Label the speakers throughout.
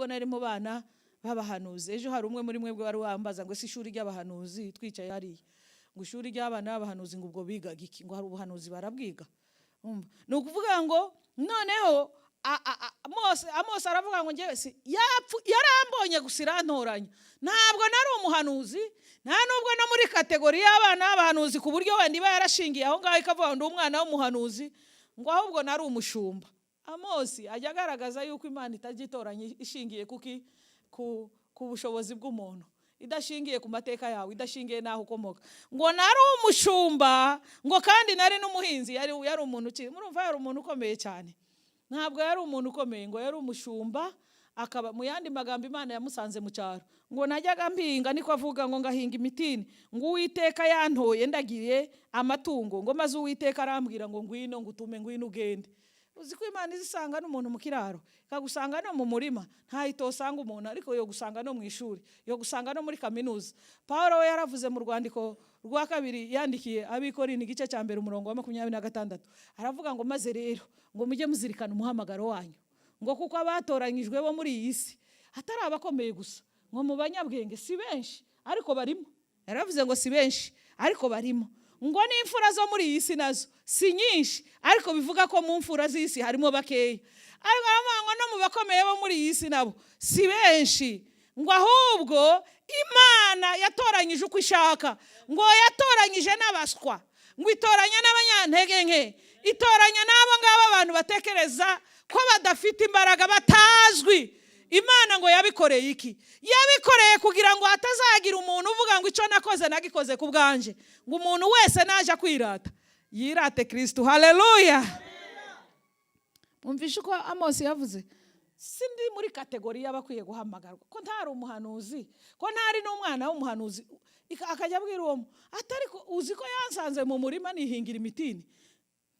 Speaker 1: Nubwo nari mu bana b'abahanuzi. Ejo hari umwe muri mwebwe wari wambaza ngo: "Ese ishuri ry'abahanuzi?" Twicaye hariya, ngo ishuri ry'abana b'abahanuzi, ngo ubwo bigaga iki? Ngo hari ubuhanuzi barabwiga? Umva, ni ukuvuga ngo noneho Mose aravuga ngo: "Njyewe si yarambonye gusa irantoranya. Ntabwo nari umuhanuzi, nta nubwo no muri catégorie y'abana b'abahanuzi, ku buryo wenda iba yarashingiye aho ngaho ikavuga ngo ndi umwana w'umuhanuzi," ngo ahubwo nari umushumba. Amosi ajya agaragaza yuko Imana itajya itoranya ishingiye ku bushobozi bw'umuntu, idashingiye ku mateka yawe, idashingiye n'aho ukomoka. Ngo nari umushumba, ngo kandi nari n'umuhinzi. Yari umuntu ukiri, murumva, yari umuntu ukomeye cyane. Ntabwo yari umuntu ukomeye, ngo yari umushumba, akaba mu yandi magambo Imana yamusanze mu cyaro. Ngo najyaga mpinga, niko avuga, ngo ngahinga imitini, ngo Uwiteka yantoye ndagiye amatungo, ngo maze Uwiteka arambwira ngo: "Ngwino ngutume, ngwino ugende." Uzi ko Imana izisanga n'umuntu mu kiraro, ikagusanga no mu murima? Ntahita usanga umuntu, ariko yo gusanga no mu ishuri, yo gusanga no muri kaminuza. Paul we yaravuze mu rwandiko rwa kabiri yandikiye Abikorinto, igice cya 1, umurongo wa 26, aravuga ngo: "Maze rero ngo mujye muzirikana umuhamagaro wanyu, ngo kuko abatoranyijwe bo muri iyi si atari abakomeye gusa, ngo mu banyabwenge si benshi ariko barimo." Yaravuze ngo si benshi ariko barimo. Ngo n'imfura zo muri iyi si nazo si nyinshi, ariko bivuga ko mu mfura z'isi harimo bakeya. Ariko aravuga ngo no mu bakomeye bo muri iyi si nabo si benshi, ngo ahubwo Imana yatoranyije uko ishaka, ngo yatoranyije n'abaswa, ngo itoranya n'abanyantege nke, itoranya n'abo ngabo abantu batekereza ko badafite imbaraga, batazwi. Imana ngo yabikoreye iki? Yabikoreye kugira ngo hatazagira umuntu uvuga ngo icyo nakoze nagikoze ku bwanje. Ngo umuntu wese naje kwirata yirate Kirisitu. Haleluya! Mwumvishe uko Amosi yavuze: "Sindi muri catégorie y'abakwiye guhamagarwa, ko ntari umuhanuzi, ko ntari n'umwana w'umuhanuzi." Akajya abwira uwo atari ko: "Uzi ko yansanze mu murima nihingira imitini,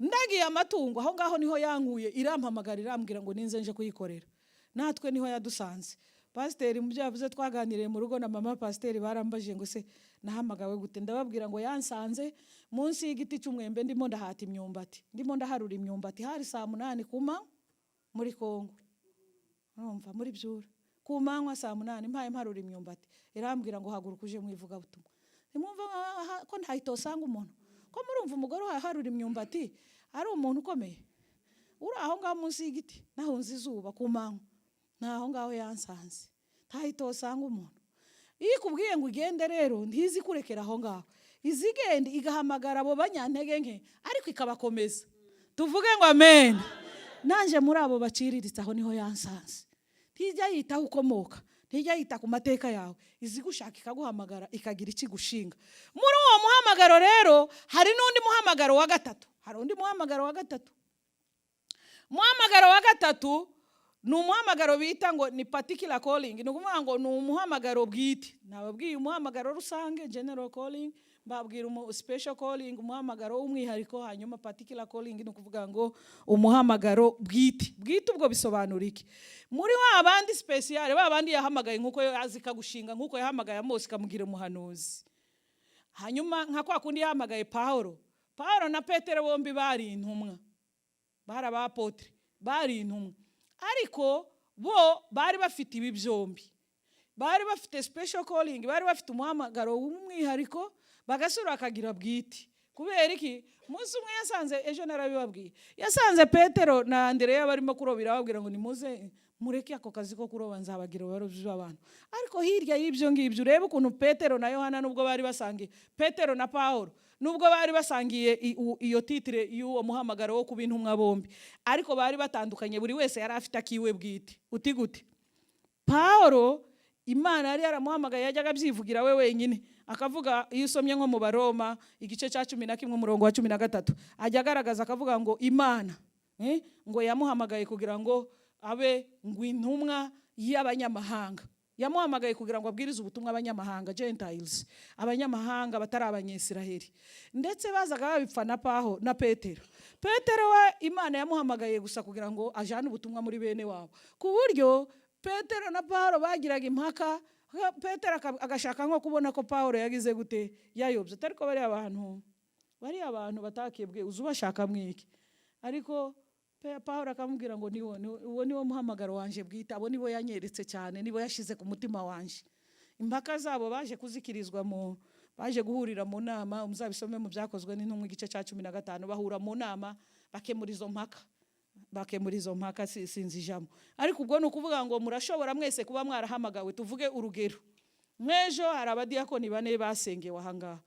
Speaker 1: ndagiye amatungo? Aho ngaho niho yankuye, irampamagara, irambwira ngo ninze nje kuyikorera." Natwe niho yadusanze. Pasiteri mu byo yavuze, twaganiriye mu rugo na mama pasiteri, barambajije ngo: "Se nahamagawe gute?" Ndababwira ngo yansanze munsi y'igiti cy'umwembe, ndimo ndahata imyumbati, ndimo ndaharura imyumbati. Hari saa 8 kuma muri Kongo, urumva, muri Byura, ku manywa saa 8, mpaye mparura imyumbati, irambwira ngo: "Haguruka uje mu ivugabutumwa." Ntimwumva ko ntahita usanga umuntu, ko murumva umugore uharura imyumbati ari umuntu ukomeye, uri aho ngaho munsi y'igiti nahunze izuba ku manywa? Ntaho ngaho yansanze, ntahita usanga umuntu. Iyo ikubwiye ngo ugende rero, ntizi kurekera aho ngaho, izigenda igahamagara abo banyantege nke, ariko ikabakomeza. Tuvuge ngo amen. Nanjye muri abo baciriritse, aho niho yansanze. Ntijya yitaho ukomoka, ntijya yita ku mateka yawe, izi gushaka ikaguhamagara, ikagira ikigushinga. Muri uwo muhamagaro rero hari n'undi muhamagaro wa gatatu. Hari undi muhamagaro wa gatatu. Umuhamagaro wa gatatu ni umuhamagaro bita ngo ni particular calling, ni ukuvuga ngo ni umuhamagaro bwite. Nababwiye umuhamagaro rusange, general calling, mbabwira special calling, umuhamagaro w'umwihariko, hanyuma particular calling ni ukuvuga ngo umuhamagaro bwite. Bwite ubwo bisobanura iki? Muri wa bandi spécial, ba bandi yahamagaye nk'uko azi ikagushinga, nk'uko yahamagaye Amosi ikamugira umuhanuzi, hanyuma nka kwa kundi yahamagaye Pawulo. Pawulo na Petero bombi bari intumwa, bari abapotre, bari intumwa, ariko bo bari bafite ibi byombi. Bari bafite special calling, bari bafite umuhamagaro w'umwihariko, bagasubira bakagira bwite. Kubera iki? Umunsi umwe yasanze, ejo narabibabwiye, yasanze Petero na Andereya barimo kurobera, ababwira ngo: "Nimuze mureke ako kazi ko kuroba, nzabagira abarobyi b'abantu." Ariko hirya y'ibyo ngibyo, urebe ukuntu Petero na Yohana, nubwo bari basangiye, Petero na Pawulo, nubwo bari basangiye iyo titre y'uwo muhamagaro wo kuba intumwa bombi, ariko bari batandukanye. Buri wese yari afite akiwe bwite. Uti gute? Pawulo Imana yari yaramuhamagaye, yajyaga abyivugira we wenyine, akavuga, iyo usomye nko mu Baroma igice cya 11, umurongo wa 13, ajya agaragaza akavuga ngo Imana ngo yamuhamagaye kugira ngo abe ngo intumwa y'abanyamahanga, yamuhamagaye kugira ngo abwirize ubutumwa abanyamahanga, gentiles, abanyamahanga batari Abanyesiraheli. Ndetse bazaga babipfa na Paho na Petero. Petero we Imana yamuhamagaye gusa kugira ngo ajane ubutumwa muri bene wabo, ku buryo Petero na Paulo bagiraga impaka. Petero agashaka nko kubona ko Paulo yagize gute, yayobye, ariko bariya bantu, bariya abantu batakebwe, uzi ubashaka mwiki? Ariko Pawulo akamubwira ngo niwo uwo niwo muhamagaro wanje bwite, abo nibo yanyeretse cyane, nibo yashize ku mutima wanje. Impaka zabo baje kuzikirizwa mu baje guhurira mu nama. Muzabisome mu Byakozwe n'Intumwa, igice cya 15. Bahura mu nama, bakemura izo mpaka, sinzijamo. Ariko ubwo ni ukuvuga ngo murashobora mwese kuba mwarahamagawe. Tuvuge urugero, nk'ejo hari abadiyakoni bane basengewe ahangaha.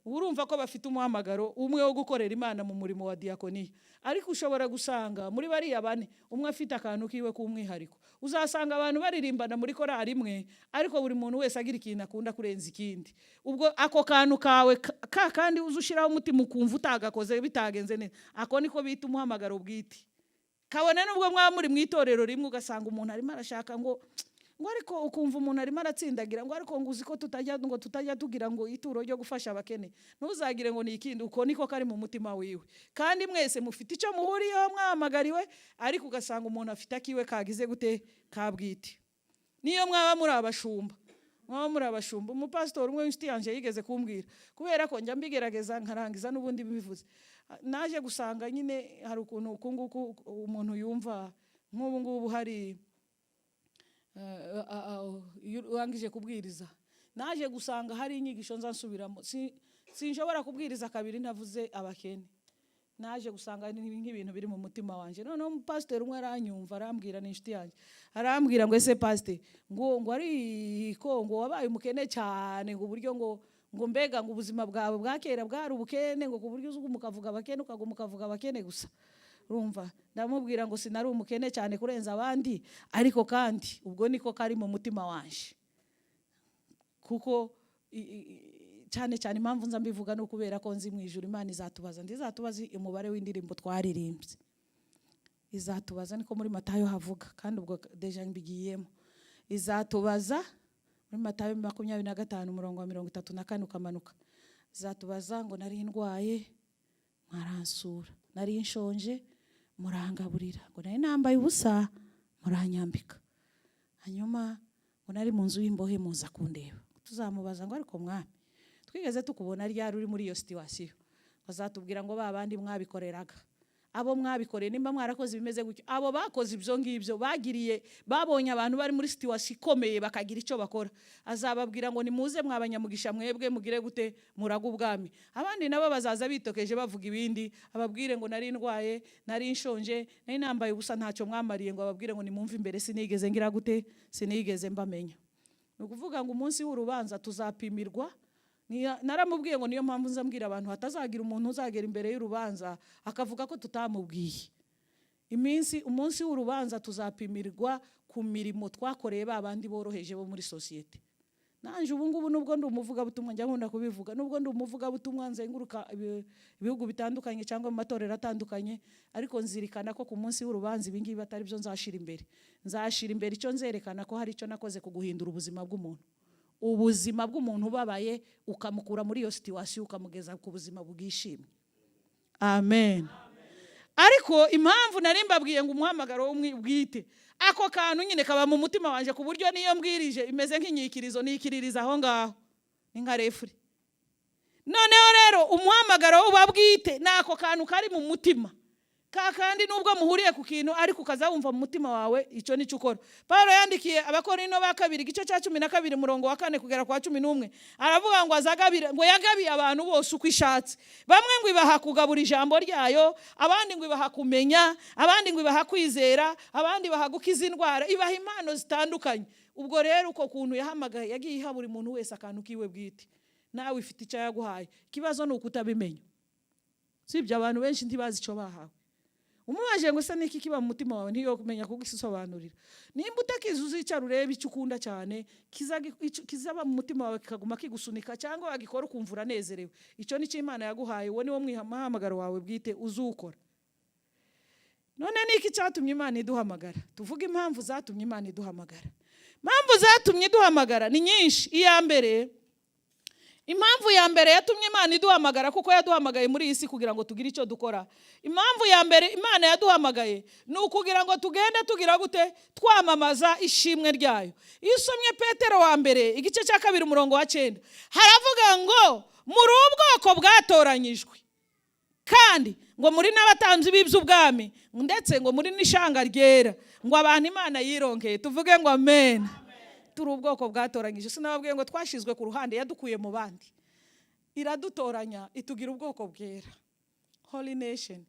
Speaker 1: Urumva ko bafite umuhamagaro umwe wo gukorera Imana mu murimo wa diyakoniya, ariko ushobora gusanga muri bariya bane umwe afite akantu kiwe k'umwihariko. Uzasanga abantu baririmbana muri korari imwe, ariko buri muntu wese agira ikintu akunda kurenza ikindi. Ubwo ako kantu kawe ka kandi uza ushyiraho umutima, ukumva utagakoze bitagenze neza, ako niko bita umuhamagaro bwite. Kabone nubwo mwaba muri mu itorero rimwe, ugasanga umuntu arimo arashaka ngo ariko ukumva umuntu arimo aratsindagira ngo ariko ngo uzi ko tutajya tugira ngo ituro ryo gufasha abakene, ntuzagire ngo ni ikindi, uko niko kari mu mutima wiwe. Kandi mwese mufite icyo muhuriyeho mwahamagariwe, ariko ugasanga umuntu afite akiwe kagize gute, ka bwite. Niyo mwaba muri abashumba, umupasitori umwe w'inshuti yanjye yigeze kumbwira, kubera ko njya mbigerageza nkarangiza n'ubundi bivuze, naje gusanga nyine hari ukuntu uku nguku umuntu yumva nk'ubu ngubu hari iyo urangije kubwiriza, naje gusanga hari inyigisho nza nsubiramo. Sinshobora kubwiriza kabiri ntavuze abakene. Naje gusanga ni nk'ibintu biri mu mutima wanjye. Noneho umupasiteri umwe aranyumva, arambwira, ni inshuti yanjye, arambwira ngo: "Ese pasiteri, ngo ariko ngo wabaye umukene cyane, ngo uburyo ngo mbega ngo ubuzima bwawe bwa kera bwari ubukene, ngo ku buryo uza ukavuga abakene, ukaguma ukavuga abakene gusa?" Urumva, ndamubwira ngo sinari umukene cyane kurenza abandi, ariko kandi ubwo niko kari mu mutima wanje, kuko cyane cyane impamvu nza mbivuga ni ukubera ko nzi mu ijuru Imana izatubaza. Ndizatubaza umubare w'indirimbo twaririmbye, izatubaza, niko muri Matayo havuga, kandi ubwo déjà mbigiyemo, izatubaza muri Matayo 25, umurongo wa 34 ukamanuka. Izatubaza ngo: "Nari ndwaye, mwaransura, nari nshonje, murangaburira, ngo nari nambaye ubusa, muranyambika, hanyuma ngo nari mu nzu y'imbohe, muza kundeba." Tuzamubaza ngo: "Ariko Mwami, twigeze tukubona ryari uri muri iyo situation?" Bazatubwira ngo: "Ba bandi mwabikoreraga, abo mwabikoreye, nimba mwarakoze ibimeze gutyo, abo bakoze ibyo ngibyo, bagiriye, babonye abantu bari muri situation ikomeye bakagira icyo bakora." Azababwira ngo: "Nimuze mwabanyamugisha mwebwe, mugire gute, muraga ubwami." Abandi nabo bazaza bitokeje bavuga ibindi, ababwire ngo: "Nari ndwaye, nari nshonje, nari nambaye ubusa, ntacyo mwamariye." Ngo ababwire ngo: "Nimumve imbere, sinigeze ngira gute, sinigeze mbamenya." Ni ukuvuga ngo umunsi w'urubanza tuzapimirwa. Naramubwiye ngo niyo mpamvu nza mbwira abantu hatazagira umuntu uzagera imbere y'urubanza akavuga ko tutamubwiye. Umunsi w'urubanza tuzapimirwa ku mirimo twakoreye ba bandi boroheje bo muri sosiyete. Nanje ubu ngubu, nubwo ndi umuvugabutumwa, njya nkunda kubivuga, nubwo ndi umuvugabutumwa nzenguruka ibihugu bitandukanye cyangwa mu matorero atandukanye, ariko nzirikana ko ku munsi w'urubanza ibi ngibi atari byo nzashira imbere. Nzashira imbere icyo nzerekana ko hari icyo nakoze ku guhindura ubuzima bw'umuntu, ubuzima bw'umuntu ubabaye, ukamukura muri iyo situation, ukamugeza ku buzima bwishimye. Amen. Ariko impamvu nari mbabwiye ngo umuhamagaro bwite, ako kantu nyine kaba mu mutima wanjye, ku buryo niyo mbwirije imeze nk'inyikirizo, nikiririza aho ngaho, ni nka refrain. Noneho rero umuhamagaro uba bwite ni ako kantu kari mu mutima ka kandi, nubwo muhuriye ku kintu, ariko ukaza wumva mu mutima wawe icyo nicyo ukora. Paul yandikiye Abakorino ba kabiri, igice cya 12, umurongo wa 4 kugera kwa 11, aravuga ngo azagabire, ngo yagabiye abantu bose uko ishatse. Bamwe ngo ibaha kugabura ijambo ryayo, abandi ngo ibaha kumenya, abandi ngo ibaha kwizera, abandi ibaha gukiza indwara, ibaha impano zitandukanye. Ubwo rero uko kuntu yahamagaye, yagiye iha buri muntu wese akantu kiwe bwite. Nawe ifite icyo yaguhaye, ikibazo ni uko utabimenya. Sibyo? Abantu benshi ntibazi icyo bahawe. Umubaje ngo: "Ese niki kiba mu mutima wawe?" Ntiyo kumenya kugisobanurira. Nimba utakizi, uzicara urebe icyo ukunda cyane, kizaba mu mutima wawe, kikaguma kigusunika, cyangwa wagikora ukumva uranezerewe. Icyo ni cyo Imana yaguhaye, uwo niwo muhamagaro wawe bwite uzukora. None niki cyatumye Imana iduhamagara? Tuvuge impamvu zatumye Imana iduhamagara. Impamvu zatumye iduhamagara ni nyinshi. Iya mbere, impamvu ya mbere yatumye Imana iduhamagara, kuko yaduhamagaye muri iyi si kugira ngo tugire icyo dukora. Impamvu ya mbere Imana yaduhamagaye ni ukugira ngo tugende tugira gute? Twamamaza ishimwe ryayo. Iyo usomye Petero wa mbere, igice cya 2, umurongo wa 9, haravuga ngo: "Muri ubwoko bwatoranyijwe kandi Ngo muri n'abatambyi b'iby'ubwami, ndetse ngo muri n'ishyanga ryera, ngo abantu Imana yironkeye. Tuvuge ngo amen. Turi ubwoko bwatoranyije. Sinababwiye ngo twashyizwe ku ruhande? Yadukuye mu bandi, iradutoranya, itugira ubwoko bwera, holy nation.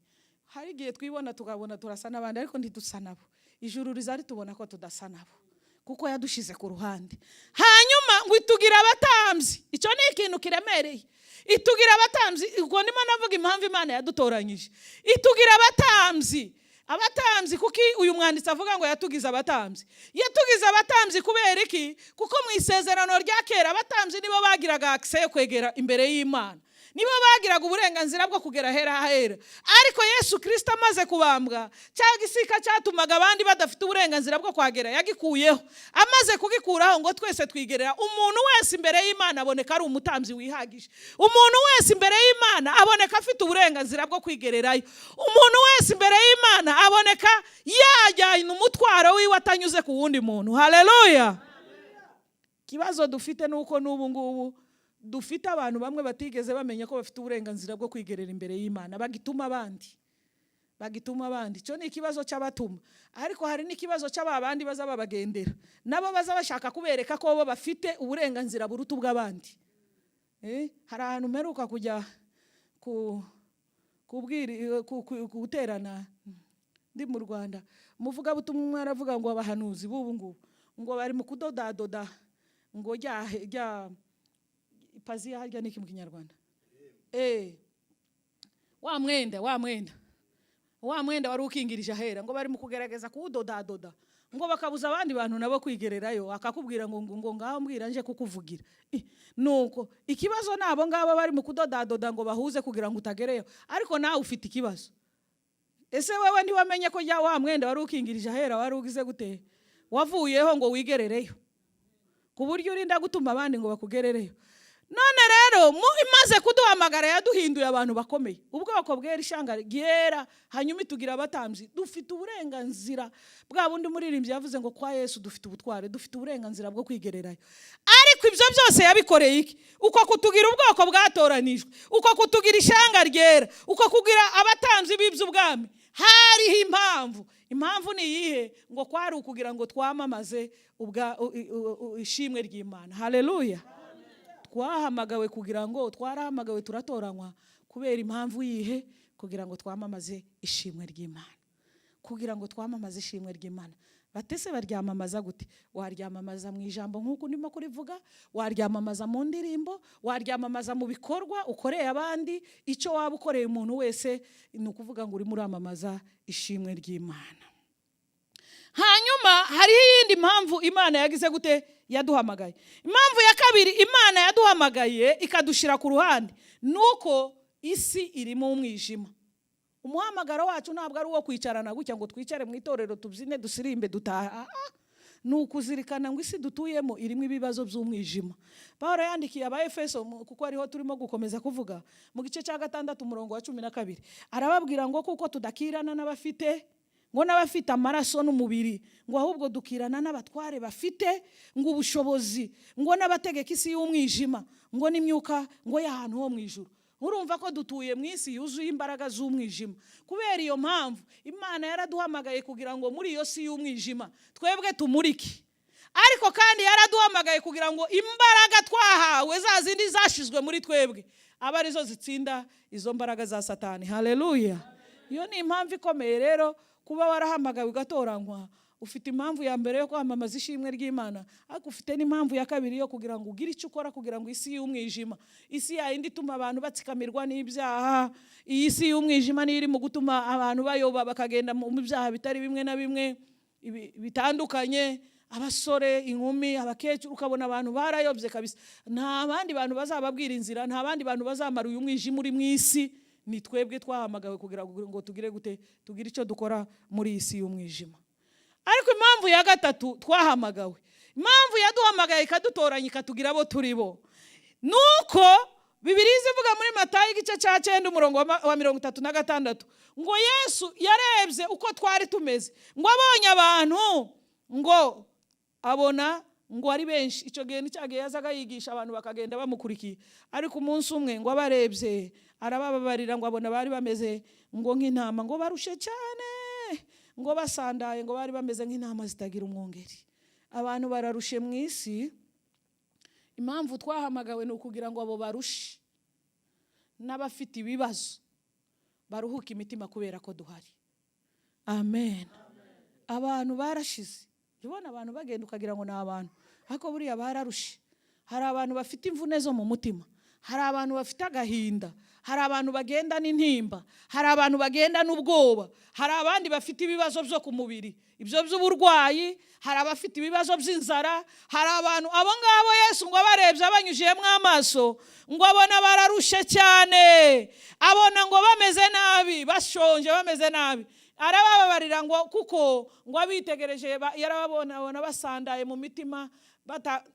Speaker 1: Hari igihe twibona tukabona turasa n'abandi, ariko ntidusa nabo. Ijuru rizari tubona ko tudasa nabo, kuko yadushyize ku ruhande. Hanyuma ngo itugira abatambyi. Icyo ni ikintu kiremereye. Itugira abatambyi. Ubwo ndimo navuga impamvu Imana yadutoranyije, itugira abatambyi. Abatambyi, kuko uyu mwanditsi avuga ngo yatugize abatambyi. Yatugize abatambyi kubera iki? Kuko mu isezerano rya kera abatambyi nibo bagiraga accès yo kwegera imbere y'Imana, nibo bagiraga uburenganzira bwo kugera ahera hahera. Ariko Yesu Kirisito amaze kubambwa, cya gisika cyatumaga abandi badafite uburenganzira bwo kuhagera yagikuyeho. Amaze kugikuraho, ngo twese twigerera. Umuntu wese imbere y'Imana aboneka ari umutambyi wihagije. Umuntu wese imbere y'Imana aboneka afite uburenganzira bwo kwigererayo. Umuntu wese imbere y'Imana aboneka yajyana umutwaro wiwe atanyuze ku wundi muntu. Haleluya! Ikibazo dufite ni uko n'ubu ngubu dufite abantu bamwe batigeze bamenya ko bafite uburenganzira bwo kwigerera imbere y'Imana, bagituma abandi, bagituma abandi. Icyo ni ikibazo cy'abatuma, ariko hari n'ikibazo cy'aba bandi baza babagendera, nabo baza bashaka kubereka ko bo bafite uburenganzira buruta ubw'abandi. Hari ahantu mperuka kujya ku kubwira guterana ndi mu Rwanda. Umuvugabutumwa umwe aravuga ngo abahanuzi b'ubu ngubu ngo bari mu kudodadoda ngo rya ipaziya. Harya ni iki mu Kinyarwanda? Wa mwenda wari ukingirije ahera, ngo bari mu kugerageza kuwudodadoda, ngo bakabuza abandi bantu nabo kwigererayo. Akakubwira ngo ngaho mbwira nje kukuvugira. Nuko ikibazo ni abo ngabo bari mu kudodadoda ngo bahuze kugira ngo utagereyo, ariko nawe ufite ikibazo. Ese wewe ntiwamenye ko jya wa mwenda wari ukingirije ahera wari ugize gute? Wavuyeho ngo wigerereyo, ku buryo urinda gutuma abandi ngo bakugerereyo. None rero mu imaze kuduhamagara, yaduhinduye abantu bakomeye, ubwoko bwera, ishyanga ryera, hanyuma itugira abatambyi. Dufite uburenganzira bwa bundi umuririmbyi yavuze ngo kwa Yesu dufite ubutware, dufite uburenganzira bwo kwigererayo. Ariko ibyo byose yabikoreye iki? Uko kutugira ubwoko bwatoranijwe, uko kutugira ishyanga ryera, uko kugira abatambyi b'iby'ubwami, hariho impamvu. Impamvu ni iyihe? Ngo kwari ukugira ngo twamamaze ishimwe ry'Imana. Haleluya! Twahamagawe kugira ngo, twarahamagawe, turatoranywa kubera impamvu yihe? Kugira ngo twamamaze ishimwe ry'Imana, kugira ngo twamamaze ishimwe ry'Imana. Batese baryamamaza gute? Waryamamaza mu ijambo nk'uko ndimo kurivuga, waryamamaza mu ndirimbo, waryamamaza mu bikorwa ukoreye abandi. Icyo waba ukoreye umuntu wese, ni ukuvuga ngo urimo uramamaza ishimwe ry'Imana. Hanyuma hariho iyindi mpamvu Imana yagize gute? Yaduhamagaye. Impamvu ya kabiri Imana yaduhamagaye ikadushyira ku ruhande ni uko isi irimo umwijima. Umuhamagaro wacu ntabwo ari uwo kwicarana gutya ngo twicare mu itorero, tubyine, dusirimbe, dutaha. Ni ukuzirikana ngo isi dutuyemo irimo ibibazo by'umwijima. Paul yandikiye aba Efeso, kuko ariho turimo gukomeza kuvuga, mu gice cya 6 umurongo wa 12, arababwira ngo kuko tudakirana n'abafite ngo n'abafite amaraso n'umubiri, ngo ahubwo dukirana n'abatware bafite ngo ubushobozi, ngo n'abategeka isi y'umwijima, ngo n'imyuka ngo y'ahantu ho mu ijuru. Urumva ko dutuye mu isi yuzuye imbaraga z'umwijima. Kubera iyo mpamvu Imana yaraduhamagaye kugira ngo muri iyo si y'umwijima twebwe tumurike. Ariko kandi yaraduhamagaye kugira ngo imbaraga twahawe, za zindi zashizwe muri twebwe, abe arizo zitsinda izo mbaraga za Satani. Haleluya! Iyo ni impamvu ikomeye. Rero kuba warahamagawe ugatoranywa, ufite impamvu ya mbere yo kwamamaza ishimwe ry'Imana, ariko ufite n'impamvu ya kabiri yo kugira ngo ugire icyo ukora kugira ngo isi y'umwijima, isi yayindi ituma abantu batsikamirwa n'ibyaha, iyi si y'umwijima niyo iri mu gutuma abantu bayoba, bakagenda mu byaha bitari bimwe na bimwe bitandukanye, abasore, inkumi, abakecuru, ukabona abantu barayobye kabisa. Nta bandi bantu bazababwira inzira, nta bandi bantu bazamara uyu mwijima uri mu isi. Ni twebwe twahamagawe kugira ngo tugire gute? Tugire icyo dukora muri iyi si y'umwijima. Ariko impamvu ya gatatu twahamagawe, impamvu yaduhamagaye ikadutoranya, ikatugira abo turi bo, ni uko Bibiliya ivuga muri Matayo igice cya 9 umurongo wa 36 ngo Yesu yarebye uko twari tumeze, ngo abonye abantu, ngo abona Ngo ari benshi. Icyo gihe ni cya gihe yazaga yigisha, abantu bakagenda bamukurikiye. Ariko umunsi umwe ngo abarebye arabababarira, ngo abona bari bameze ngo nk'intama, ngo barushe cyane, ngo basandaye, ngo bari bameze nk'intama zitagira umwungeri. Abantu bararushe mu isi. Impamvu twahamagawe ni ukugira ngo abo barushe n'abafite ibibazo baruhuke imitima kubera ko duhari. Amen. Abantu barashize. Jya ubona abantu bagenda ukagira ngo ni abantu, ariko buriya bararushe. Hari abantu bafite imvune zo mu mutima, hari abantu bafite agahinda, hari abantu bagenda n'intimba, hari abantu bagenda n'ubwoba, hari abandi bafite ibibazo byo ku mubiri, ibyo by'uburwayi, hari abafite ibibazo by'inzara, hari abantu abo ngabo Yesu ngo abarebye abanyujiyemo amaso, ngo abona bararushe cyane, abona ngo bameze nabi, bashonje, bameze nabi, arabababarira, ngo kuko ngo abitegereje yarababona, abona basandaye mu mitima,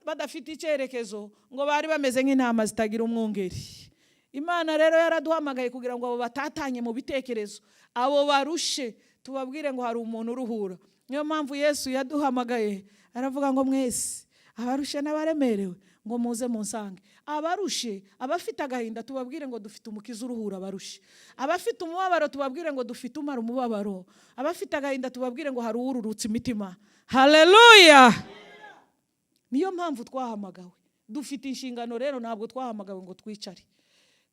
Speaker 1: badafite icyerekezo, ngo bari bameze nk'intama zitagira umwungeri. Imana rero yaraduhamagaye kugira ngo abo batatanye mu bitekerezo, abo barushe, tubabwire ngo hari umuntu uruhura. Niyo mpamvu Yesu yaduhamagaye, aravuga ngo: "Mwese abarushe n'abaremerewe, ngo muze munsange." Abarushe, abafite agahinda, tubabwire ngo dufite umukiza uruhura abarushe. Abafite umubabaro, tubabwire ngo dufite umara umubabaro. Abafite agahinda, tubabwire ngo hari uwururutsa imitima. Haleluya! Niyo mpamvu twahamagawe, dufite inshingano rero. Ntabwo twahamagawe ngo twicare.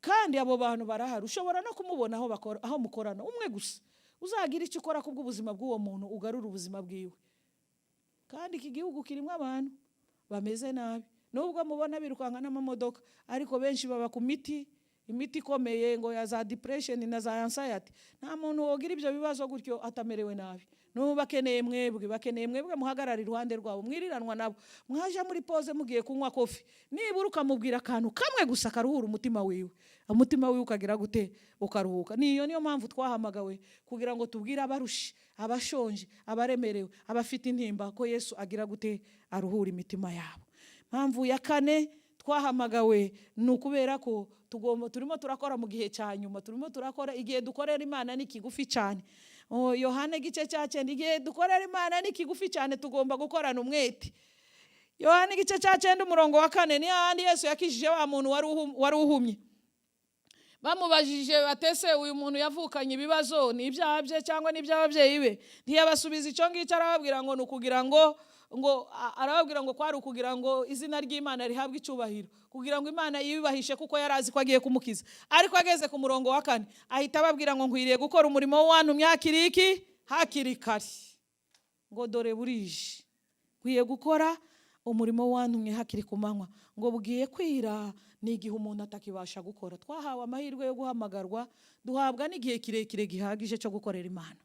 Speaker 1: Kandi abo bantu barahari, ushobora no kumubona aho bakora, aho mukorana, umwe gusa uzagira icyo ukora kubw'ubuzima bw'uwo muntu, ugarura ubuzima bwiwe. Kandi iki gihugu kirimo abantu bameze nabi. Nubwo mubona birukanka n'amamodoka, ariko benshi baba ku miti, imiti ikomeye ngo ya za depression na za anxiety. Nta muntu wogira ibyo bibazo gutyo atamerewe nabi. N'ubu bakeneye mwebwe, bakeneye mwebwe muhagarara iruhande rwabo, mwiriranwa nabo, mwaja muri pause mugiye kunywa coffee, nibura ukamubwira akantu kamwe gusa karuhura umutima wiwe, umutima wiwe ukagira gute? Ukaruhuka. Niyo mpamvu twahamagawe, kugira ngo tubwire abarushe, abashonje, abaremerewe, abafite intimba ko Yesu agira gute? Aruhura imitima yabo. Mpamvu ya kane twahamagawe ni ukubera ko tugomba, turimo turakora mu gihe cya nyuma. Turimo turakora, igihe dukorera Imana ni kigufi cyane. Oh, Yohana igice cya 9. Igihe dukorera Imana ni kigufi cyane, tugomba gukorana umwete. Yohana igice cya 9, umurongo wa 4, ni hahandi Yesu yakijije wa muntu wari uhumye. Bamubajije batese: "Uyu muntu yavukanye ibibazo, ni ibyaha bye cyangwa ni iby'ababyeyi be?" Ntiyabasubiza icyo ngicyo, arababwira ngo ni ukugira ngo arababwira ngo kwari ukugira ngo izina ry'Imana rihabwe icyubahiro, kugira ngo Imana yiyubahishe, kuko yari azi ko agiye kumukiza. Ariko ageze ku murongo wa 4, ahita ababwira ngo: "Nkwiriye gukora umurimo w'uwantumye hakiri iki? Hakiri kare, ngo dore burije. Nkwiye gukora umurimo w'uwantumye hakiri ku manywa, ngo bugiye kwira, ni igihe umuntu atakibasha gukora." Twahawe amahirwe yo guhamagarwa, duhabwa n'igihe kirekire gihagije cyo gukorera Imana.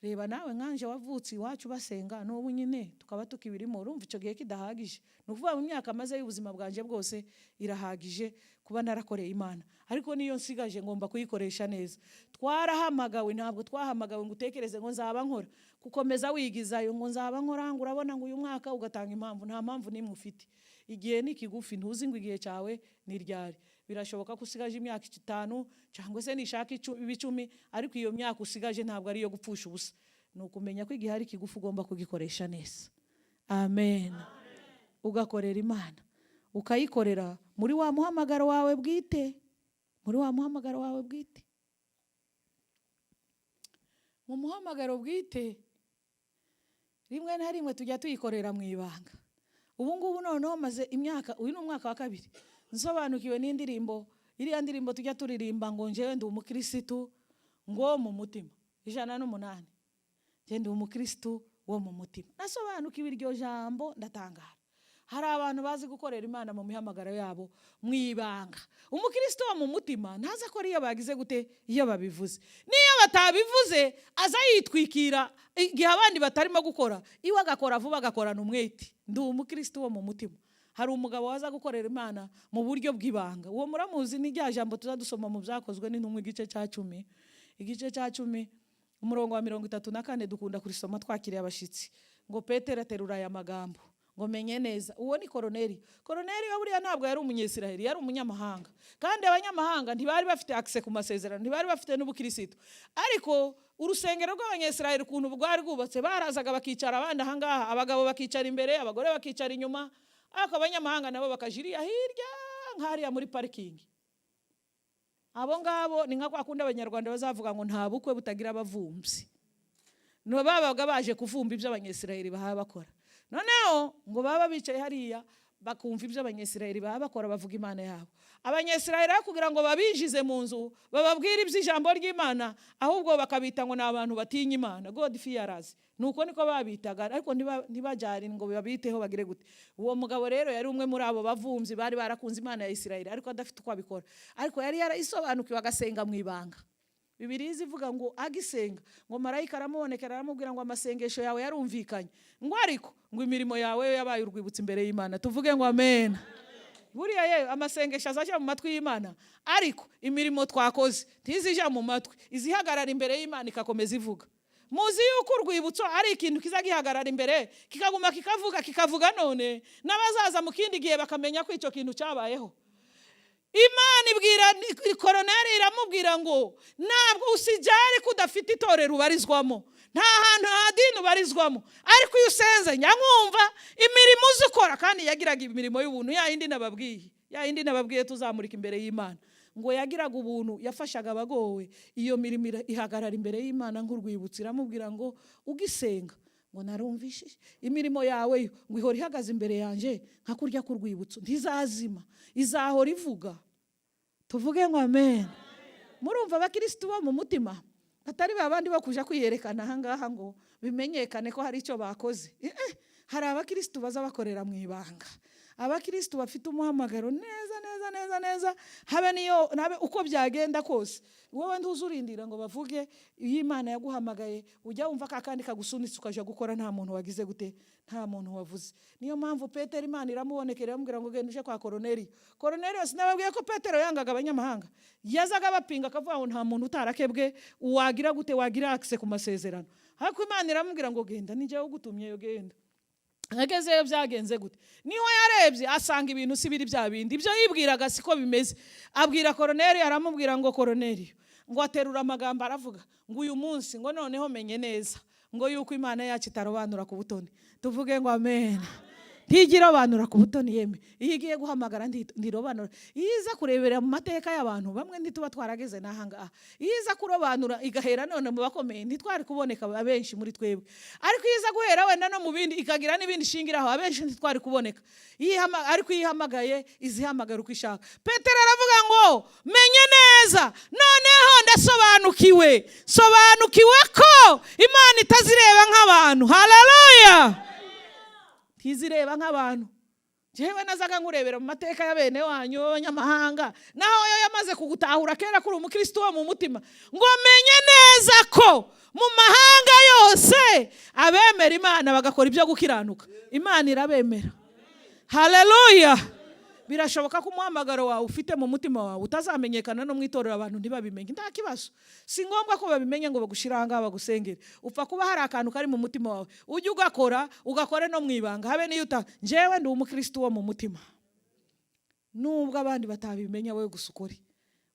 Speaker 1: Reba nawe nkanje wavutse iwacu basenga, n'ubu nyine tukaba tukibirimo, urumva icyo gihe kidahagije? Ni ukuvuga mu myaka maze y'ubuzima bwanjye bwose irahagije kuba narakoreye Imana, ariko niyo nsigaje ngomba kuyikoresha neza. Twarahamagawe. Ntabwo twahamagawe ngo utekereze ngo nzaba nkora, gukomeza wigizayo ngo nzaba nkora, ngo urabona ngo uyu mwaka, ugatanga impamvu. Nta mpamvu n'imwe ufite. Igihe ni kigufi, ntuzi ngo igihe cyawe ni ryari. Birashoboka ko usigaje imyaka 5 cyangwa se nishaka 10, ariko iyo myaka usigaje ntabwo ari iyo gupfusha ubusa. Ni ukumenya ko igihe ari kigufi, ugomba kugikoresha neza. Amen. Ugakorera Imana, ukayikorera muri wa muhamagaro wawe bwite, muri wa muhamagaro wawe bwite. Mu muhamagaro bwite, rimwe na rimwe tujya tuyikorera mu ibanga. Ubu ngubu noneho maze imyaka, uyu ni umwaka wa kabiri, nsobanukiwe n'indirimbo, iriya ndirimbo tujya turirimba ngo: "Njyewe ndi umukirisitu ngo mu mutima", 108. "Njye ndi umukirisitu wo mu mutima." Nasobanukiwe iryo jambo, ndatangara. Hari abantu bazi gukorera Imana mu mihamagaro yabo mu ibanga. Umukristo wo mu mutima ntazi akora iyo bagize gute, iyo babivuze. N'iyo batabivuze, aza yitwikira igihe abandi batarimo gukora, iwe agakora vuba, agakorana umwete. Ndi umukristo wo mu mutima. Hari umugabo waza gukorera Imana mu buryo bw'ibanga. Uwo muramuzi, ni rya jambo tuza dusoma mu Byakozwe n'Intumwa, igice cya 10, igice cya 10, umurongo wa 34. Dukunda kurisoma twakiriye abashyitsi. Ngo Petero aterura aya magambo. Ngo menye neza, uwo ni Koroneliyo. Koroneliyo buriya ntabwo yari Umunyesiraheli, yari umunyamahanga, kandi abanyamahanga ntibari bafite accès ku masezerano, ntibari bafite n'ubukirisitu. Ariko urusengero rw'Abanyesiraheli ukuntu rwari rwubatse, barazaga bakicara abandi ahangaha, abagabo bakicara imbere, abagore bakicara inyuma, ariko abanyamahanga nabo bakaja iriya hirya, nk'hariya muri parikingi. Abo ngabo ni nka kwa kundi Abanyarwanda bazavuga ngo nta bukwe butagira abavumbyi. Nibo babaga baje kuvumba ibyo Abanyesiraheli baba bakora. Noneho ngo baba bicaye hariya, bakumva ibyo Abanyesiraheli baba bakora, bavuga Imana yabo. Abanyesiraheli aho kugira ngo babinjize mu nzu, bababwire iby'ijambo ry'Imana, ahubwo bakabita ngo ni abantu batinya Imana, God fearers, nuko niko babitaga. Ariko ntibajyane ngo babiteho, bagire gute. Uwo mugabo rero yari umwe muri abo bavumbyi bari barakunze Imana ya Isiraheli, ariko adafite uko abikora. Ariko yari yarayisobanukiwe, agasenga mu ibanga. Bibiliya ivuga ngo agisenga, ngo marayika aramubonekera, aramubwira ngo amasengesho yawe yarumvikanye, ngo ariko ngo imirimo yawe yo yabaye urwibutso imbere y'Imana. Tuvuge ngo amen. Buriya yewe, amasengesho azajya mu matwi y'Imana, ariko imirimo twakoze ntizijya mu matwi, izihagarara imbere y'Imana ikakomeza ivuga. Muzi yuko urwibutso ari ikintu kiza gihagarara imbere, kikaguma kikavuga, kikavuga, none n'abazaza mu kindi gihe bakamenya ko icyo kintu cyabayeho. Imana ibwira Koroneri, iramubwira ngo ntabwo usijyare ko udafite itorero ubarizwamo, nta hantu, nta dini ubarizwamo, ariko iyo usenze nyankumva imirimo uzi ukora. Kandi yagiraga imirimo y'ubuntu, ya yindi nababwiye, ya yindi nababwiye tuzamurika imbere y'Imana. Ngo yagiraga ubuntu, yafashaga abagowe. Iyo mirimo ihagarara imbere y'Imana nk'urwibutso. Iramubwira ngo ugisenga, ngo narumvishije, imirimo yawe yo ngo ihora ihagaze imbere yanjye nka kurya k'urwibutso, ntizazima, izahora ivuga. Tuvuge ngo amen. Murumva, abakirisitu bo mu mutima, atari ba bandi bo kuja kwiyerekana ahangaha ngo bimenyekane ko hari icyo bakoze. Hari abakirisitu baza bakorera mu ibanga, abakirisitu bafite umuhamagaro neza neza neza neza, habe niyo habe uko byagenda kose. Wowe ntuzi urindira ngo bavuge. Iyo Imana yaguhamagaye, ujya wumva ka kandi kagusunitse, ukaja gukora nta muntu wagize gute, nta muntu wavuze. Niyo mpamvu Petero Imana iramubonekera, iramubwira ngo genda uje kwa Koroneliyo. Koroneliyo, sinababwiye ko Petero yangaga abanyamahanga? Yazaga abapinga, akavuga ngo nta muntu utarakebwe wagira gute, wagira accès ku masezerano. Ariko Imana iramubwira ngo genda, ni jyewe ugutumyeyo, genda. Agezeyo byagenze gute? Niho yarebye asanga ibintu si biri bya bindi, ibyo yibwiraga siko bimeze. Abwira Koroneliyo, aramubwira ngo Koroneliyo, ngo aterura amagambo, aravuga ngo uyu munsi, ngo noneho menye neza ngo yuko Imana yacu itarobanura ku butoni. Tuvuge ngo amen. Ntigira irobanura ku butoni yeme. Iyo igiye guhamagara ntirobanura. Iyo iza kurebera mu mateka y'abantu bamwe, ntituba twarageze n'aha ngaha. Iyo iza kurobanura igahera none mu bakomeye, ntitwari kuboneka abenshi muri twebwe. Ariko iyo iza guhera wenda no mu bindi, ikagira n'ibindi ishingiraho, abenshi ntitwari kuboneka. Ariko iyo ihamagaye, izihamagara uko ishaka. Petero aravuga ngo menye neza, noneho ndasobanukiwe, sobanukiwe ko Imana itazireba nk'abantu. Haleluya! Ntizireba nk'abantu. Njyewe nazaga nkurebera mu mateka ya bene wanyu b'abanyamahanga, naho yo yamaze kugutahura kera kuri umukristo wo mu mutima. Ngo menye neza ko mu mahanga yose abemera Imana bagakora ibyo gukiranuka, Imana irabemera. Haleluya! Birashoboka ko umuhamagaro wawe ufite mu mutima wawe utazamenyekana no mu itorero, abantu ntibabimenye. Nta kibazo, si ngombwa ko babimenye ngo bagushyire aha ngaha bagusengere. Upfa kuba hari akantu kari mu mutima wawe, ujye ugakora, ugakore no mu ibanga, habe n'iyo uta. Njyewe ndi umukristo wo mu mutima, nubwo abandi batabimenya, wowe gusa ukore.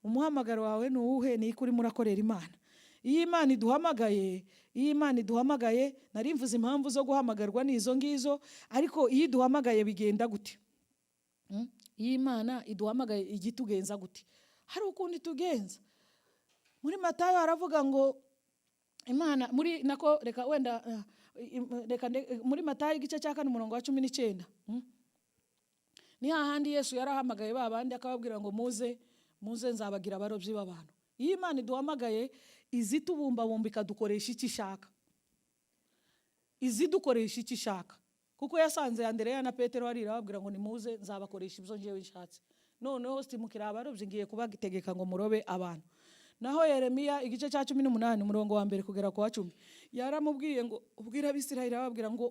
Speaker 1: Umuhamagaro wawe ni uwuhe? Ni urimo urakorera Imana. Iyo Imana iduhamagaye, iyo Imana iduhamagaye, nari mvuze impamvu zo guhamagarwa ni izo ngizo. Ariko iyo iduhamagaye bigenda gute? Iyo Imana iduhamagaye ijya itugenza gute? Hari ukuntu itugenza. Muri Matayo haravuga ngo Imana muri nako, reka wenda reka muri Matayo igice cya 4, umurongo wa 19. Ni hahandi Yesu yarahamagaye ba bandi, akababwira ngo muze, muze, nzabagira abarobyi b'abantu. Iyo Imana iduhamagaye, izitubumbabumba, ikadukoresha icyo ishaka, izidukoresha icyo ishaka, kuko yasanze Andereya na Petero hariya, arababwira ngo nimuze, nzabakoresha ibyo ngewe nshatse. Noneho simukira abarobyi, ngiye kubategeka ngo murobe abantu. Naho Yeremiya igice cya 18, umurongo wa 1 kugera ku wa 10, yaramubwiye ngo ubwire Abisirayeli, arababwira ngo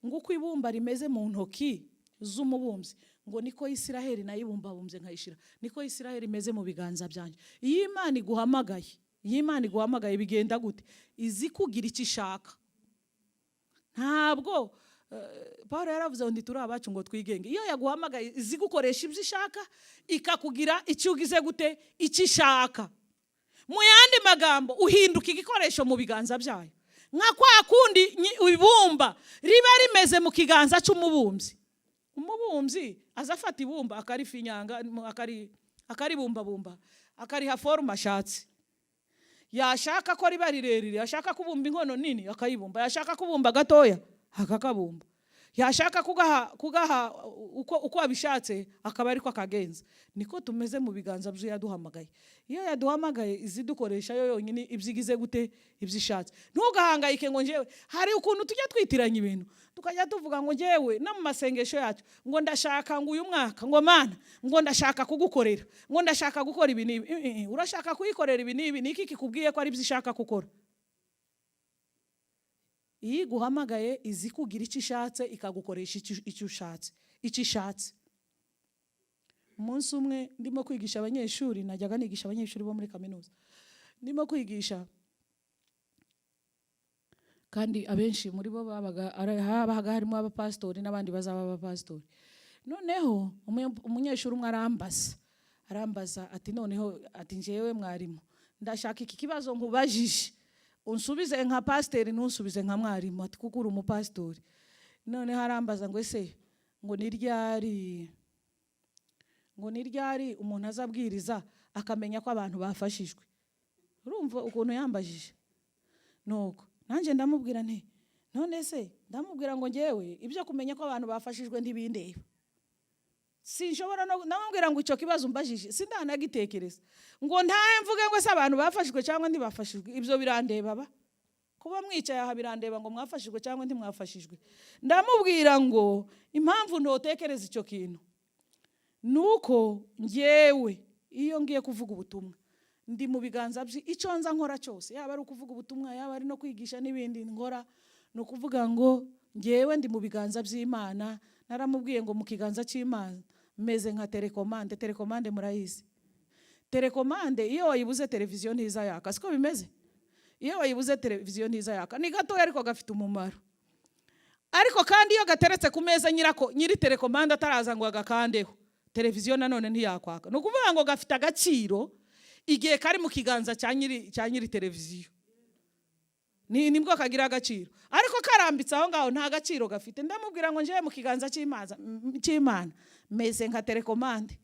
Speaker 1: uko ibumba rimeze mu ntoki z'umubumbyi, ngo niko Isiraheli nayibumbabumbye nkayishira, niko Isiraheli imeze mu biganza byanjye. Iyo Imana iguhamagaye, iyo Imana iguhamagaye bigenda gute? Izi kugira icyo ishaka. Ntabwo Paul yaravuze ngo ntituri abacu ngo twigenge. Iyo yaguhamagaye, izi gukoresha ibyo ishaka, ikakugira icyo ugize gute, icyo ishaka. Mu yandi magambo, uhinduka igikoresho mu biganza byayo, nka kwa kundi ibumba riba rimeze mu kiganza cy'umubumbyi. Umubumbyi aza afata ibumba, akarifinyanga, akaribumbabumba, akariha forme ashatse. Yashaka ko riba rirerire, yashaka kubumba inkono nini akayibumba, yashaka kubumba gatoya akakabumba, yashaka kugaha uko abishatse akaba ariko akagenza. Niko tumeze mu biganza by'uwo yaduhamagaye. Iyo yaduhamagaye, izidukoresha yo yonyine ibyo igize gute, ibyo ishatse. Ntugahangayike ngo njyewe, hari ukuntu tujya twitiranya ibintu, tukajya tuvuga ngo njyewe no mu masengesho yacu ngo ndashaka ngo uyu mwaka, ngo Mana, ngo ndashaka kugukorera, ngo ndashaka gukora ibi n'ibi. Urashaka kuyikorera ibi n'ibi, niki kikubwiye ko ari byo ishaka gukora? Iyo iguhamagaye, izi kugira icyo ishatse, ikagukoresha icyo ushatse, icyo ishatse. Umunsi umwe ndimo kwigisha abanyeshuri, najyaga nigisha abanyeshuri bo muri kaminuza, ndimo kwigisha kandi abenshi muri bo habaga harimo abapasitori n'abandi bazaba abapasitori. Noneho umunyeshuri umwe arambaza ati: "Noneho," ati, "njyewe mwarimu, ndashaka iki kibazo nkubajije unsubize nka pasiteri, ntunsubize nka mwarimu," ati, "kuko uri umupasitori." Noneho arambaza ngo: "Ese ngo ni ryari umuntu azabwiriza akamenya ko abantu bafashijwe?" Urumva ukuntu yambajije? Nuko nanjye ndamubwira nti: "None se," ndamubwira ngo, "ngewe ibyo kumenya ko abantu bafashijwe ntibindeba, sinshobora no," ndamubwira ngo, "icyo kibazo umbajije sindanagitekereza ngo ntahe mvuge ngo se abantu bafashijwe cyangwa ntibafashijwe. Ibyo birandeba ba? Kuba mwicaye aha birandeba ngo mwafashijwe cyangwa ntimwafashijwe?" Ndamubwira ngo impamvu ntotekereza icyo kintu ni uko ngewe iyo ngiye kuvuga ubutumwa, ndi mu biganza bye. Icyo nza nkora cyose, yaba ari ukuvuga ubutumwa, yaba ari no kwigisha n'ibindi nkora, ni ukuvuga ngo ngewe ndi mu biganza by'Imana. Naramubwiye ngo mu kiganza cy'Imana meze nka télécommande. Télécommande murayizi? Télécommande iyo wayibuze, televiziyo ntiza yaka, siko bimeze? Iyo wayibuze, televiziyo ntiza yaka. Ni gatoya ariko gafite umumaro. Ariko kandi iyo gateretse ku meza, nyirako, nyiri télécommande ataraza ngo agakandeho, televiziyo nanone ntiyakwaka. Ni ukuvuga ngo gafite agaciro igihe kari mu kiganza cya nyiri televiziyo, nibwo kagira agaciro, ariko karambitse aho ngaho nta gaciro gafite. Ndamubwira ngo njyewe mu kiganza cy'Imana meze nka télécommande.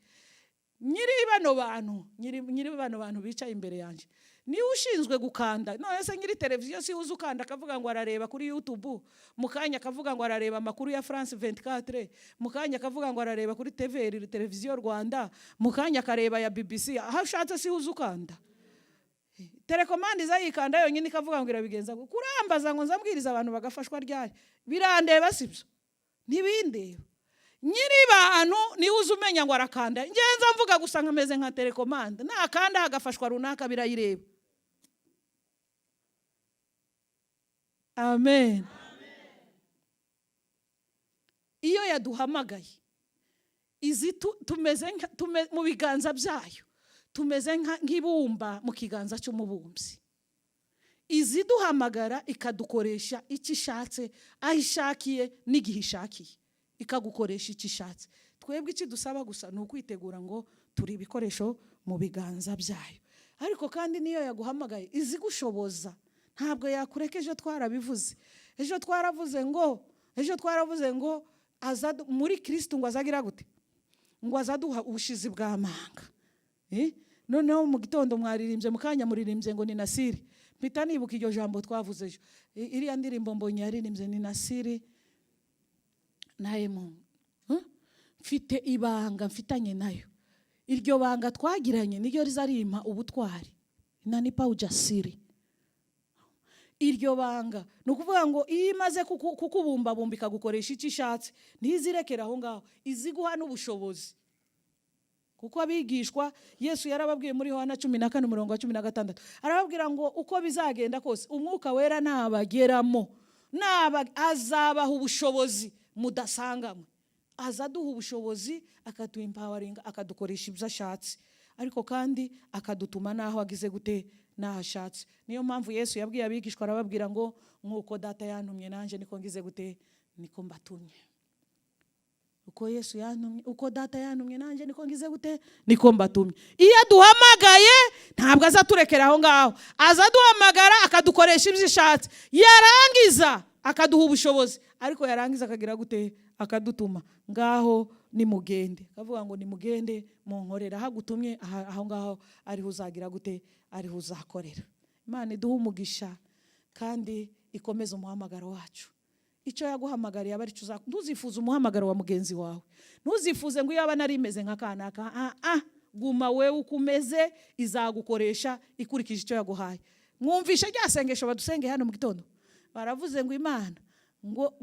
Speaker 1: Nyiri bano bantu bicaye imbere yanjye niwe ushinzwe gukanda. None se nyiri televiziyo si uzi ukanda akavuga ngo arareba kuri YouTube, mu kanya akavuga ngo arareba amakuru ya France 24, mu kanya akavuga ngo arareba kuri TVR, Televiziyo Rwanda, mu kanya akareba ya BBC, aho ashatse? Si uzi ukanda? Télécommande iza yikanda yonyine ikavuga ngo irabigenza. Kurambaza ngo nzambwiriza abantu bagafashwa ryari, birandeba? Sibyo, ntibindeba. Nyiri bantu niwe uzi umenya ngo arakanda. Ngenza mvuga gusa nkameze nka télécommande, nakanda hagafashwa runaka, birayireba. Amen. Iyo yaduhamagaye, izi tumeze mu biganza byayo tumeze nk'ibumba mu kiganza cy'umubumbyi. Iziduhamagara, ikadukoresha icyo ishatse, aho ishakiye n'igihe ishakiye, ikagukoresha icyo ishatse. Twebwe icyo dusaba gusa ni ukwitegura ngo turi ibikoresho mu biganza byayo. Ariko kandi niyo yaguhamagaye, izigushoboza, ntabwo yakureka. Ejo twarabivuze, ejo twaravuze ngo aza muri Kirisitu ngo azagira gute? Ngo azaduha ubushizi bw'amanga. Noneho mu gitondo mwaririmbye, mu kanya muririmbye ngo ni nasiri, mpita nibuka iryo jambo twavuze ejo. Iriya ndirimbo Mbonye yaririmbye, ni nasiri naye mu mfite ibanga mfitanye nayo. Iryo banga twagiranye niryo rizarimpa ubutwari, inanipa ujasiri. Iryo banga ni ukuvuga ngo iyo imaze kukubumbabumba, ikagukoresha icyo ishatse, ntizirekere aho ngaho, iziguha n'ubushobozi. Kuko abigishwa Yesu yarababwiye muri Yohana 14 umurongo wa 16, arababwira ngo uko bizagenda kose, Umwuka Wera nabageramo, naba azabaha ubushobozi mudasanganywe. Aza aduha ubushobozi, akatuempoweringa, akadukoresha ibyo ashatse, ariko kandi akadutuma n'aho agize gute, n'aho ashatse. Niyo mpamvu Yesu yabwiye abigishwa, arababwira ngo: "Nk'uko Data yantumye, nanjye niko ngize gute, Niko mbatumye. Uko Yesu yantumye, uko Data yantumye, nanjye niko ngize gute? Niko mbatumye. Iyo aduhamagaye, ntabwo aza aturekera aho ngaho. Aza aduhamagara, akadukoresha ibyo ishatse, yarangiza akaduha ubushobozi, ariko yarangiza akagira gute? Akadutuma. Ngaho nimugende. Akavuga ngo: "Nimugende munkorera." Aho agutumye, aho ngaho ariho uzagira gute? Ariho uzakorera. Imana iduhe umugisha kandi ikomeze umuhamagaro wacu. Icyo yaguhamagariye aba aricyo uza. Ntuzifuze umuhamagaro wa mugenzi wawe, ntuzifuze ngo iyaba nari imeze nka kanaka. Ah ah, guma wewe uko umeze, izagukoresha ikurikije icyo yaguhaye. Mwumvishe rya sengesho badusengeye hano mu gitondo, baravuze ngo Imana,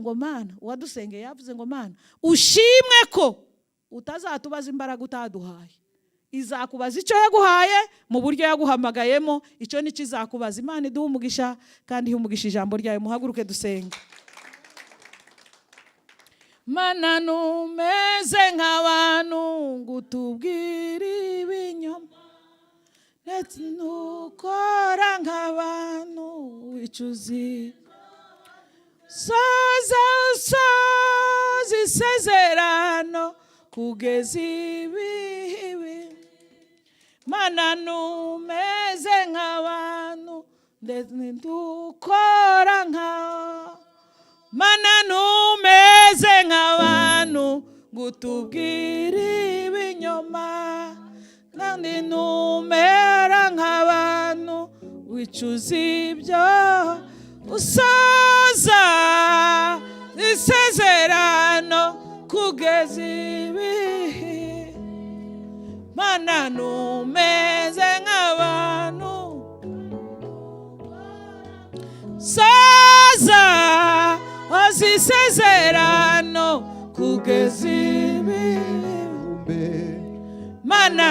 Speaker 1: ngo Mana, uwadusengeye yavuze ngo: "Mana, ushimwe ko utazatubaza imbaraga utaduhaye." Izakubaza icyo yaguhaye mu buryo yaguhamagayemo, icyo nicyo izakubaza. Imana iduhe umugisha kandi ihe umugisha ijambo ryayo. Muhaguruke dusenge. Mana, numeze nk'abantu ngo utubwire ibinyoma, ndetse ntukora nk'abantu, wicuzi soza, usoza isezerano kugeza ibibi. Mana, numeze nk'abantu, ndetse ntukora nka. Mana, numeze nk'abantu ngo utubwire ibinyoma, kandi numera nk'abantu, wicuza ibyo usoza isezerano kugeza ibihe. Mana, numeze nk'abantu, soza oza isezerano kugeza ibihe. Mana.